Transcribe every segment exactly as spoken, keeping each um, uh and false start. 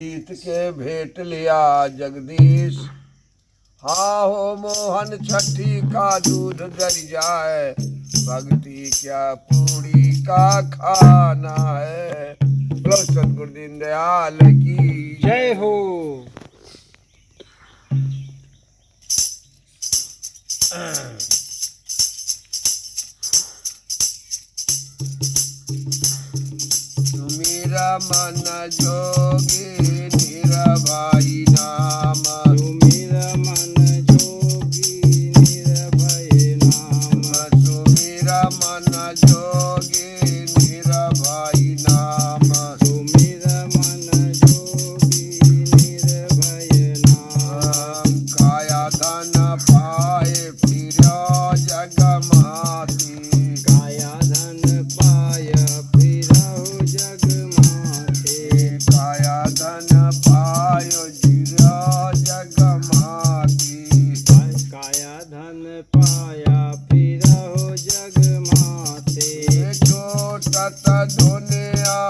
प्रीत के भेंट लिया जगदीश। हाँ हो मोहन, छठी का दूध जरि जाए, भक्ति क्या पूड़ी का खाना है। बोलो सतगुरु दीनदयाल की जय हो। सुमिर मन जोगी निरभय नाम। सुमिर मन जोगी निरभय नाम। सुमिर मन जोगी निरभय नाम। सुमिर मन जोगी निरभय नाम। काया धन पाए फिरो जग माती। काया धन पाय फिरहु जग माथे। काया धन पायो जिरो जग माती। काया धन पाया फिरहु जग माथे। छूटत दुनिया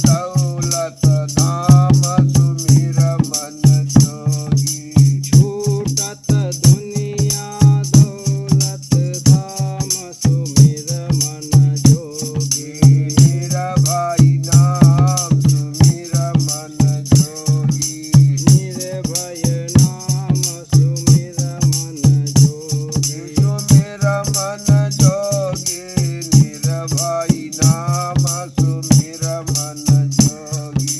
दौलत धाम सुमिर मन जोगी। छूटत दुनिया दौलत धाम सुमिर मन जोगी। निरभय नाम सुमिर मन जोगी। निरभय नाम सुमिर मन जोगी। सुमिर मन जोगी निरभय नाम सुमिर मन जोगी।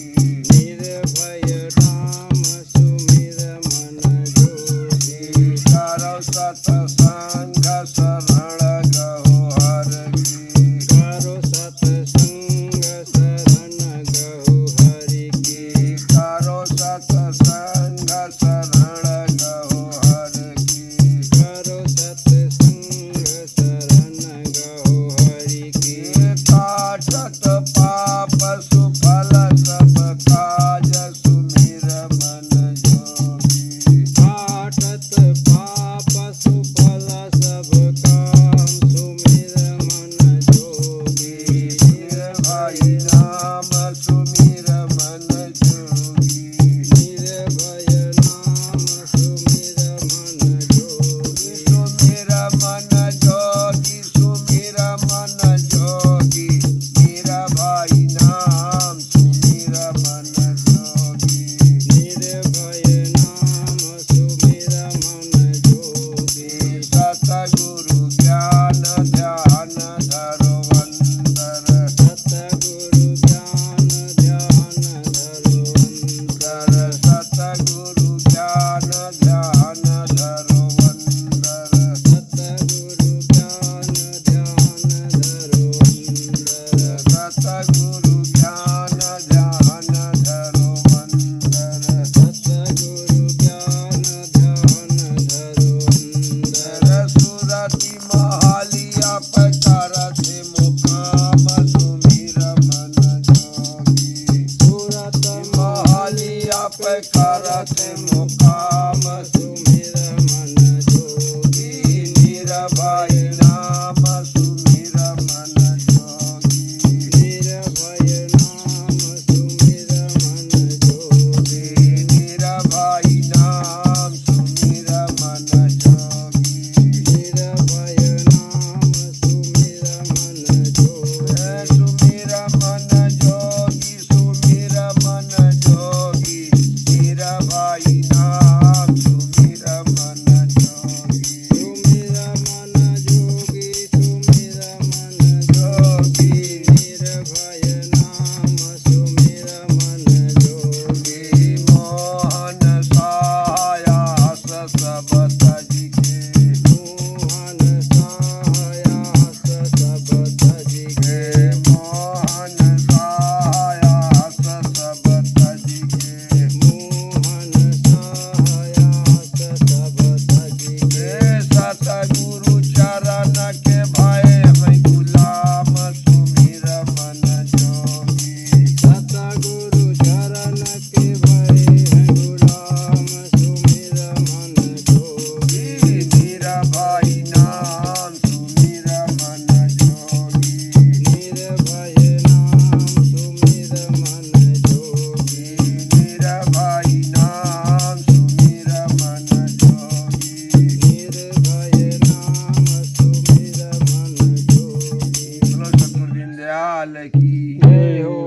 निरभय नाम सुमिर मन जोगी। करो सतसंग शरण गहु हरि की। करो सतसंग शरण गहु हरि की। करो सतसंग शरण गहु हरि की। करो सतसंग शरण गहु हरि की। काटत पाप सुफल सब काज सुमिर मन जोगी। काटत पाप सुफल सब काम सुमिर मन जोगी। निरभय नाम सुमिर मन जोगी। निरभय नाम सुमिर मन जोगी। सुमिर मन जोगी सुमिर मन जोगी। निरभय नाम सुमिर मन जोगी। निरभय नाम सुमिर मन जोगी। सतगुरु ज्ञान ध्यान धरो अंदर। सतगुरु ज्ञान ध्यान धरो अंदर। सतगुरु ज्ञान ध्यान धरो अंदर। सतगुरु ज्ञान ध्यान धरो अंदर। सतगुरु ज्ञान ध्यान धरो अंदर। सतगुरु ज्ञान ध्यान धरो अंदर। सुरति महलिया पे करत मुकाम सुमिर मन जोगी। सुरत महलिया पे करत मुकाम सुमिर मन जोगी। निरभय नाम सुमिर मन जोगी। निरभय नाम सुमिर मन जोगी। निरभय नाम सुमिर मन जोगी। निरभय नाम सुमिर मन जोगी। सुमिर मन जोगी सुमिर मन जोगी। निरभय नाम सुमिर लाल की जय हो।